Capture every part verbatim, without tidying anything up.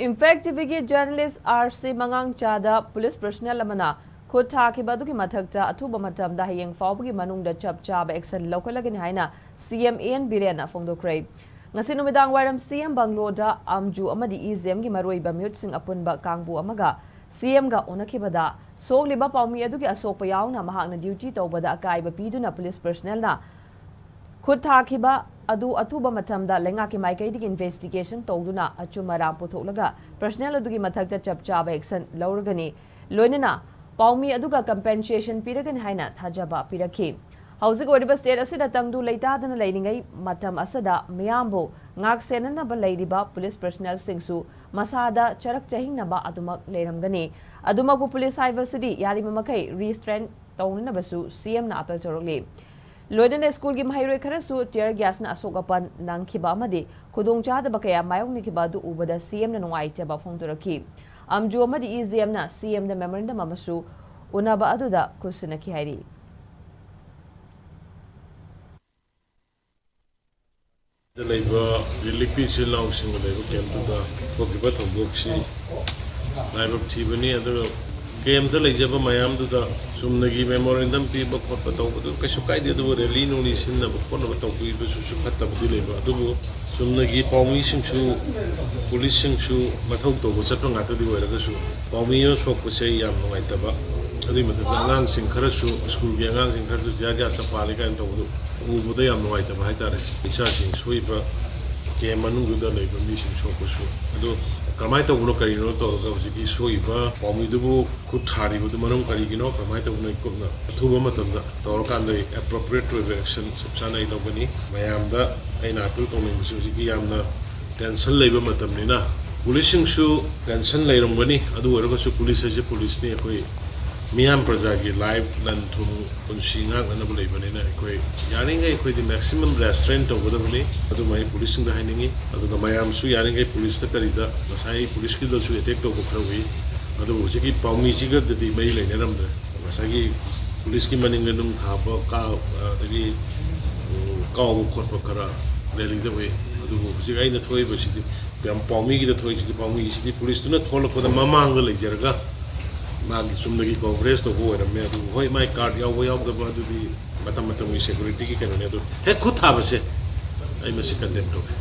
Impact ꯇꯤꯚꯤꯒꯤ journalist R C ꯃꯉꯥꯡꯆꯥꯗ police personal ꯑꯃꯅ ꯈꯨꯠ ꯊꯥꯈꯤꯕ ꯑꯗꯨꯒꯤ ꯃꯊꯛꯇ ꯑꯊꯨꯕ ꯃꯇꯝꯗ ꯍꯌꯦꯡ ꯐꯥꯎꯕꯒꯤ ꯃꯅꯨꯡꯗ ꯆꯞ ꯆꯥꯕ ꯑꯦꯛꯁꯟ ꯂꯧꯈꯠꯂꯒꯅꯤ ꯍꯥꯏꯅ ꯁꯤ ꯑꯦꯝ ꯑꯦ ꯑꯦꯟ ꯕꯤꯔꯦꯟꯅ ꯐꯣꯡꯗꯣꯛꯈ꯭ꯔꯦ꯫ ꯉꯁꯤ ꯅꯨꯃꯤꯗꯥꯡ ꯋꯥꯏꯔꯝ ꯁꯤ ꯑꯦꯝ ꯕꯪꯒ꯭ꯂꯣꯗ ꯑꯝꯖꯨ ꯑꯃꯗꯤ ꯏ ꯖꯦꯝꯒꯤ ꯃꯔꯨꯑꯣꯏꯕ ꯃꯤꯍꯨꯠꯁꯤꯡ ꯑꯄꯨꯟꯕ ꯀꯥꯡꯕꯨ ꯑꯃꯒ ꯁꯤ ꯑꯦꯝꯒ ꯎꯅꯈꯤꯕꯗ ꯁꯣꯛꯂꯤꯕ ꯄꯥꯎꯃꯤ ꯑꯗꯨꯒꯤ ꯑꯁꯣꯛꯄ ꯌꯥꯎꯅ ꯃꯍꯥꯛꯅ ꯗ꯭ꯌꯨꯇꯤ ꯇꯧꯕꯗ ꯑꯀꯥꯏꯕ ꯄꯤꯗꯨꯅ ꯄꯨꯂꯤꯁ ꯄꯔꯁꯅꯦꯜꯅ ꯈꯨꯠ ꯊꯥꯈꯤꯕ ꯑꯗꯨ ꯑꯊꯨꯕ ꯃꯇꯝꯗ ꯂꯩꯉꯥꯛꯀꯤ ꯃꯥꯏꯀꯩꯗꯒꯤ ꯏꯟꯚꯦꯁꯇꯤꯒꯦꯁꯟ ꯇꯧꯗꯨꯅ ꯑꯆꯨꯝ ꯑꯔꯥꯟ ꯄꯨꯊꯣꯛꯂꯒ ꯄꯔꯁꯅꯦꯜ ꯑꯗꯨꯒꯤ ꯃꯊꯛꯇ ꯆꯞ ꯆꯥꯕ ꯑꯦꯛꯁꯟ ꯂꯧꯔꯒꯅꯤ, ꯂꯣꯏꯅꯅ ꯄꯥꯎꯃꯤ ꯑꯗꯨꯒ ꯀꯝꯄꯦꯟꯁꯦꯁꯟ ꯄꯤꯔꯒꯅꯤ ꯍꯥꯏꯅ ꯊꯥꯖꯕ ꯄꯤꯔꯛꯈꯤ꯫ ꯍꯧꯖꯤꯛ ꯑꯣꯏꯔꯤꯕ ꯁ꯭ꯇꯦꯠ ꯑꯁꯤꯗ ꯇꯪꯗꯨ ꯂꯩꯇꯥꯗꯅ ꯂꯩꯔꯤꯉꯩ ꯃꯇꯝ ꯑꯁꯤꯗ ꯃꯤꯌꯥꯝꯕꯨ ꯉꯥꯛ ꯁꯦꯟꯅꯅꯕ ꯂꯩꯔꯤꯕ ꯄꯨꯂꯤꯁ ꯄꯔꯁꯅꯦꯜꯁꯤꯡꯁꯨ ꯃꯁꯥꯗ ꯆꯔꯛ ꯆꯍꯤꯡꯅꯕ ꯑꯗꯨꯃꯛ ꯂꯩꯔꯝꯒꯅꯤ꯫ ꯑꯗꯨꯃꯛꯄꯨ ꯄꯨꯂꯤꯁ ꯍꯥꯏꯕꯁꯤꯗꯤ ꯌꯥꯔꯤꯕ ꯃꯈꯩ ꯔꯤꯁꯇ꯭ꯔꯦꯟ ꯇꯧꯅꯅꯕꯁꯨ ꯁꯤ ꯑꯦꯝꯅ ꯑꯥꯄꯤꯜ ꯇꯧꯔꯛꯂꯤ꯫ ꯂꯣꯏꯅꯅ ꯁ꯭ꯀꯨꯜꯒꯤ ꯃꯍꯩꯔꯣꯏ ꯈꯔꯁꯨ ꯇꯤꯌꯔ ꯒ꯭ꯌꯥꯁꯅ ꯑꯁꯣꯛ ꯑꯄꯟ ꯅꯪꯈꯤꯕ ꯑꯃꯗꯤ ꯈꯨꯗꯣꯡꯆꯥꯗꯕ ꯀꯌꯥ ꯃꯥꯌꯣꯛꯅꯈꯤꯕ ꯑꯗꯨ ꯎꯕꯗ ꯁꯤ ꯑꯦꯝꯅ ꯅꯨꯡꯉꯥꯏꯇꯕ ꯐꯣꯡꯗꯣꯔꯛꯈꯤ꯫ ꯑꯝꯖꯨ ꯑꯃꯗꯤ ꯏ ꯖꯤ ꯑꯦꯝꯅ ꯁꯤ ꯑꯦꯝꯗ ꯃꯦꯃꯣꯔꯦꯟꯗꯝ ꯑꯃꯁꯨ ꯎꯅꯕ ꯑꯗꯨꯗ ꯈꯨꯠꯁꯤꯟꯅꯈꯤ ꯍꯥꯏꯔꯤ꯫ ꯗ ꯂꯩꯕ ꯔꯤꯂꯤꯐꯀꯤ ꯏꯆꯤꯜ ꯏꯅꯥꯎꯁꯤꯡꯒ ꯂꯩꯕ ꯀꯦꯝꯞꯇꯨꯗ ꯊꯣꯛꯈꯤꯕ ꯊꯧꯗꯣꯛꯁꯤ ꯂꯥꯏꯕꯛ ꯊꯤꯕꯅꯤ꯫ ꯑꯗꯨꯒ ꯀꯦꯝꯞꯇ ꯂꯩꯖꯕ ꯃꯌꯥꯝꯗꯨꯗ ꯆꯨꯝꯅꯒꯤ ꯃꯦꯃꯣꯔꯦꯟꯗꯝ ꯄꯤꯕ ꯈꯣꯠꯄ ꯇꯧꯕꯗꯨ ꯀꯩꯁꯨ ꯀꯥꯏꯗꯦ, ꯑꯗꯨꯕꯨ ꯔꯦꯂꯤ ꯅꯨꯡꯂꯤ ꯁꯤꯟꯅꯕ ꯈꯣꯠꯅꯕ ꯇꯧꯕꯤꯕꯁꯨ ꯐꯠꯇꯕꯗꯤ ꯂꯩꯕ꯫ ꯑꯗꯨꯕꯨ ꯆꯨꯝꯅꯒꯤ ꯄꯥꯎꯃꯤꯁꯤꯡꯁꯨ, ꯄꯨꯂꯤꯁꯁꯤꯡꯁꯨ ꯃꯊꯧ ꯇꯧꯕ ꯆꯠꯄ ꯉꯥꯛꯇꯗꯤ ꯑꯣꯏꯔꯒꯁꯨ, ꯄꯥꯎꯃꯤ ꯑꯃ ꯁꯣꯛꯄꯁꯦ ꯑꯩ ꯌꯥꯝ ꯅꯨꯡꯉꯥꯏꯇꯕ꯫ ꯑꯗꯨꯒꯤ ꯃꯊꯛꯇ ꯑꯉꯥꯡꯁꯤꯡ ꯈꯔꯁꯨ, ꯁ꯭ꯀꯨꯜꯒꯤ ꯑꯉꯥꯡꯁꯤꯡ ꯈꯔꯁꯨ ꯇꯤꯌꯔ ꯒ꯭ꯌꯥꯁꯇ ꯄꯥꯜꯂꯤ ꯀꯥꯏꯅ ꯇꯧꯕꯗꯨ ꯎꯕꯗ ꯌꯥꯝ ꯅꯨꯡꯉꯥꯏꯇꯕ ꯍꯥꯏꯇꯥꯔꯦ꯫ ꯏꯆꯥꯁꯤꯡ ꯁꯣꯛꯏꯕ ꯀꯦꯝ ꯃꯅꯨꯡꯗꯨꯗ ꯂꯩꯕ ꯃꯤꯁꯤꯡ ꯁꯣꯛꯄꯁꯨ꯫ ꯑꯗꯨ ꯀꯃꯥꯏꯅ ꯇꯧꯕꯅꯣ, ꯀꯔꯤꯅꯣ ꯇꯧꯔꯒ ꯍꯧꯖꯤꯛꯀꯤ ꯁꯣꯛꯏꯕ ꯄꯥꯎꯃꯤꯗꯨꯕꯨ ꯈꯨꯠ ꯊꯥꯔꯤꯕꯗꯨ ꯃꯔꯝ ꯀꯔꯤꯒꯤꯅꯣ, ꯀꯃꯥꯏꯅ ꯇꯧꯕꯅꯣ, ꯑꯩ ꯀꯨꯞꯅ ꯑꯊꯨꯕ ꯃꯇꯝꯗ ꯇꯧꯔꯀꯥꯟꯗ ꯑꯩ ꯑꯦꯄ꯭ꯔꯣꯄ꯭ꯔꯤꯌꯦꯠ ꯑꯣꯏꯕ ꯑꯦꯛꯁꯟ ꯆꯞ ꯆꯥꯅ ꯑꯩ ꯂꯧꯒꯅꯤ꯫ ꯃꯌꯥꯝꯗ ꯑꯩꯅ ꯑꯥꯄꯤꯜ ꯇꯧꯅꯤꯡꯕꯁꯤ ꯍꯧꯖꯤꯛꯀꯤ ꯌꯥꯝꯅ ꯇꯦꯟꯁꯟ ꯂꯩꯕ ꯃꯇꯝꯅꯤꯅ ꯄꯨꯂꯤꯁꯁꯤꯡꯁꯨ ꯇꯦꯟꯁꯟ ꯂꯩꯔꯝꯒꯅꯤ꯫ ꯑꯗꯨ ꯑꯣꯏꯔꯒꯁꯨ ꯄꯨꯂꯤꯁ ꯍꯥꯏꯁꯦ ꯄꯨꯂꯤꯁꯅꯤ꯫ ꯑꯩꯈꯣꯏ ꯃꯤꯌꯥꯝ ꯄ꯭ꯔꯖꯥꯒꯤ ꯂꯥꯏꯐ, ꯂꯟ ꯊꯨꯝ, ꯄꯨꯟꯁꯤ ꯉꯥꯛꯅꯅꯕ ꯂꯩꯕꯅꯤꯅ ꯑꯩꯈꯣꯏ ꯌꯥꯔꯤꯉꯩ ꯑꯩꯈꯣꯏꯗꯤ ꯃꯦꯛꯁꯤꯃꯝ ꯔꯦꯁꯇ꯭ꯔꯦꯟ ꯇꯧꯒꯗꯕꯅꯤ꯫ ꯑꯗꯨꯃ ꯑꯩ ꯄꯨꯂꯤꯁꯁꯤꯡꯗ ꯍꯥꯏꯅꯤꯡꯉꯤ꯫ ꯑꯗꯨꯒ ꯃꯌꯥꯝꯁꯨ ꯌꯥꯔꯤꯉꯩ ꯄꯨꯂꯤꯁꯇ ꯀꯔꯤꯗ ꯉꯁꯥꯏ ꯄꯨꯂꯤꯁꯀꯤꯗꯁꯨ ꯑꯦꯇꯦꯛ ꯇꯧꯕ ꯈꯔ ꯎꯏ꯫ ꯑꯗꯨꯕꯨ ꯍꯧꯖꯤꯛꯀꯤ ꯄꯥꯎꯃꯤꯁꯤꯒꯗꯗꯤ ꯃꯔꯤ ꯂꯩꯅꯔꯝꯗ꯭ꯔꯦ꯫ ꯉꯁꯥꯏꯒꯤ ꯄꯨꯂꯤꯁꯀꯤ ꯃꯅꯤꯡꯗ ꯅꯨꯡ ꯊꯥꯕ, ꯀꯥ-, ꯑꯗꯒꯤ, ꯎꯝ, ꯀꯥꯎꯕ ꯈꯣꯠꯄ ꯈꯔ ꯔꯦꯂꯤꯗ ꯎꯏ꯫ ꯑꯗꯨꯕꯨ ꯍꯧꯖꯤꯛ ꯑꯩꯅ ꯊꯣꯛꯏꯕꯁꯤꯗꯤ ꯌꯥꯝ ꯄꯥꯎꯃꯤꯒꯤꯗ ꯊꯣꯛꯏꯁꯤꯗꯤ, ꯄꯥꯎꯃꯤꯁꯤꯗꯤ ꯄꯨꯂꯤꯁꯇꯨꯅ ꯊꯣꯛꯂꯛꯄꯗ ꯃꯃꯥꯡꯗ ꯂꯩꯖꯔꯒ ꯃꯥꯒꯤ ꯆꯨꯝꯅꯒꯤ ꯀꯣꯚꯔꯦꯖ ꯇꯧꯕ ꯑꯣꯏꯔꯝꯃꯦ꯫ ꯑꯗꯨꯕꯨ ꯍꯣꯏ, ꯃꯥꯏ ꯀꯥꯔꯗ ꯌꯥꯎꯕ ꯌꯥꯎꯗꯕ ꯑꯗꯨꯗꯤ ꯃꯇꯝ ꯃꯇꯝꯒꯤ ꯁꯦꯀ꯭ꯌꯨꯔꯤꯇꯤꯒꯤ ꯀꯩꯅꯣꯅꯦ꯫ ꯑꯗꯨ ꯍꯦꯛ ꯈꯨꯠ ꯊꯥꯕꯁꯦ ꯑꯩ ꯃꯁꯤ ꯀꯟꯗꯦꯝ ꯇꯧꯏ꯫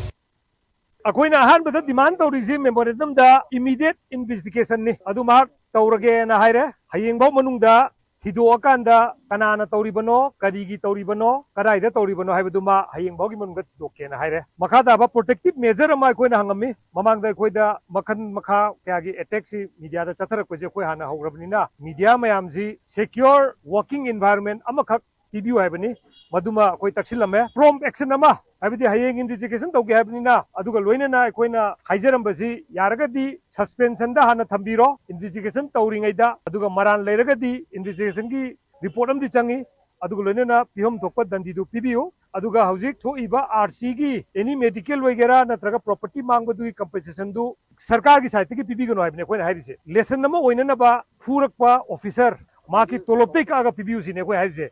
ꯑꯩꯈꯣꯏꯅ ꯑꯍꯥꯟꯕꯗ ꯗꯤꯃꯥꯟ ꯇꯧꯔꯤꯁꯤ ꯃꯦꯃꯣꯔꯦꯟꯗꯝꯗ ꯏꯃꯤꯗꯤꯌꯦꯠ ꯏꯟꯚꯦꯁꯇꯤꯒꯦꯁꯟꯅꯤ, ꯑꯗꯨ ꯃꯍꯥꯛ ꯇꯧꯔꯒꯦꯅ ꯍꯥꯏꯔꯦ꯫ ꯍꯌꯦꯡꯐꯥꯎ ꯃꯅꯨꯡꯗ ꯊꯤꯗꯣꯛꯑꯀꯥꯟꯗ ꯀꯅꯥꯅ ꯇꯧꯔꯤꯕꯅꯣ, ꯀꯔꯤꯒꯤ ꯇꯧꯔꯤꯕꯅꯣ, ꯀꯗꯥꯏꯗ ꯇꯧꯔꯤꯕꯅꯣ ꯍꯥꯏꯕꯗꯨꯃ ꯍꯌꯦꯡ ꯐꯥꯎꯒꯤ ꯃꯅꯨꯡꯗ ꯊꯤꯗꯣꯛꯀꯦꯅ ꯍꯥꯏꯔꯦ꯫ ꯃꯈꯥ ꯇꯥꯕ ꯄ꯭ꯔꯣꯇꯦꯛꯇꯤꯞ ꯃꯦꯖꯔ ꯑꯃ ꯑꯩꯈꯣꯏꯅ ꯍꯪꯉꯝꯃꯤ꯫ ꯃꯃꯥꯡꯗ ꯑꯩꯈꯣꯏꯗ ꯃꯈꯜ ꯃꯈꯥ ꯀꯌꯥꯒꯤ ꯑꯦꯇꯦꯛꯁꯤ ꯃꯤꯗꯤꯌꯥꯗ ꯆꯠꯊꯔꯛꯄꯁꯦ ꯑꯩꯈꯣꯏ ꯍꯥꯟꯅ ꯍꯧꯈ꯭ꯔꯕꯅꯤꯅ, ꯃꯤꯗꯤꯌꯥ ꯃꯌꯥꯝꯁꯤ ꯁꯦꯀ꯭ꯌꯣꯔ ꯋꯥꯔꯀꯤꯡ ꯏꯟꯚꯥꯏꯔꯣꯟꯃꯦꯟ ꯑꯃꯈꯛ ꯄꯤꯕꯤꯌꯨ ꯍꯥꯏꯕꯅꯤ꯫ ꯃꯗꯨꯃ ꯑꯩꯈꯣꯏ ꯇꯛꯁꯤꯜꯂꯝꯃꯦ꯫ ꯄ꯭ꯔꯣꯝ ꯑꯦꯛꯁꯟ ꯑꯃ, ꯍꯥꯏꯕꯗꯤ ꯍꯌꯦꯡ ꯏꯟꯚꯦꯁꯇꯤꯒꯦꯁꯟ ꯇꯧꯒꯦ ꯍꯥꯏꯕꯅꯤꯅ, ꯑꯗꯨꯒ ꯂꯣꯏꯅꯅ ꯑꯩꯈꯣꯏꯅ ꯍꯥꯏꯖꯔꯝꯕꯁꯤ ꯌꯥꯔꯒꯗꯤ ꯁꯁꯄꯦꯟꯁꯟꯗ ꯍꯥꯟꯅ ꯊꯝꯕꯤꯔꯣ ꯏꯟꯚꯦꯁꯇꯤꯒꯦꯁꯟ ꯇꯧꯔꯤꯉꯩꯗ, ꯑꯗꯨꯒ ꯃꯔꯥꯟ ꯂꯩꯔꯒꯗꯤ ꯏꯟꯚꯦꯁꯇꯤꯒꯦꯁꯟꯒꯤ ꯔꯤꯄꯣꯔꯠ ꯑꯃꯗꯤ ꯆꯪꯉꯤ, ꯑꯗꯨꯒ ꯂꯣꯏꯅꯅ ꯄꯤꯐꯝ ꯊꯣꯛꯄ ꯗꯟꯗꯤꯗꯨ ꯄꯤꯕꯤꯌꯨ꯫ ꯑꯗꯨꯒ ꯍꯧꯖꯤꯛ ꯊꯣꯛꯏꯕ ꯑꯥꯔ ꯁꯤꯒꯤ ꯑꯦꯅꯤ ꯃꯦꯗꯤꯀꯦꯜ ꯑꯣꯏꯒꯦꯔꯥ ꯅꯠꯇ꯭ꯔꯒ ꯄ꯭ꯔꯣꯄꯔꯇꯤ ꯃꯥꯡꯕꯗꯨꯒꯤ ꯀꯝꯄꯦꯟꯁꯦꯁꯟꯗꯨ ꯁꯔꯀꯥꯔꯒꯤ ꯁꯥꯏꯠꯇꯒꯤ ꯄꯤꯕꯤꯒꯅꯨ ꯍꯥꯏꯕꯅꯤ ꯑꯩꯈꯣꯏꯅ ꯍꯥꯏꯔꯤꯁꯦ꯫ ꯂꯦꯁꯟ ꯑꯃ ꯑꯣꯏꯅꯅꯕ ꯐꯨꯔꯛꯄ ꯑꯣꯐꯤꯁꯔ ꯃꯍꯥꯛꯀꯤ ꯇꯣꯂꯣꯞꯇꯩ ꯀꯛꯑꯒ ꯄꯤꯕꯤꯌꯨ ꯁꯤꯅꯤ ꯑꯩꯈꯣꯏ ꯍꯥꯏꯔꯤꯁꯦ꯫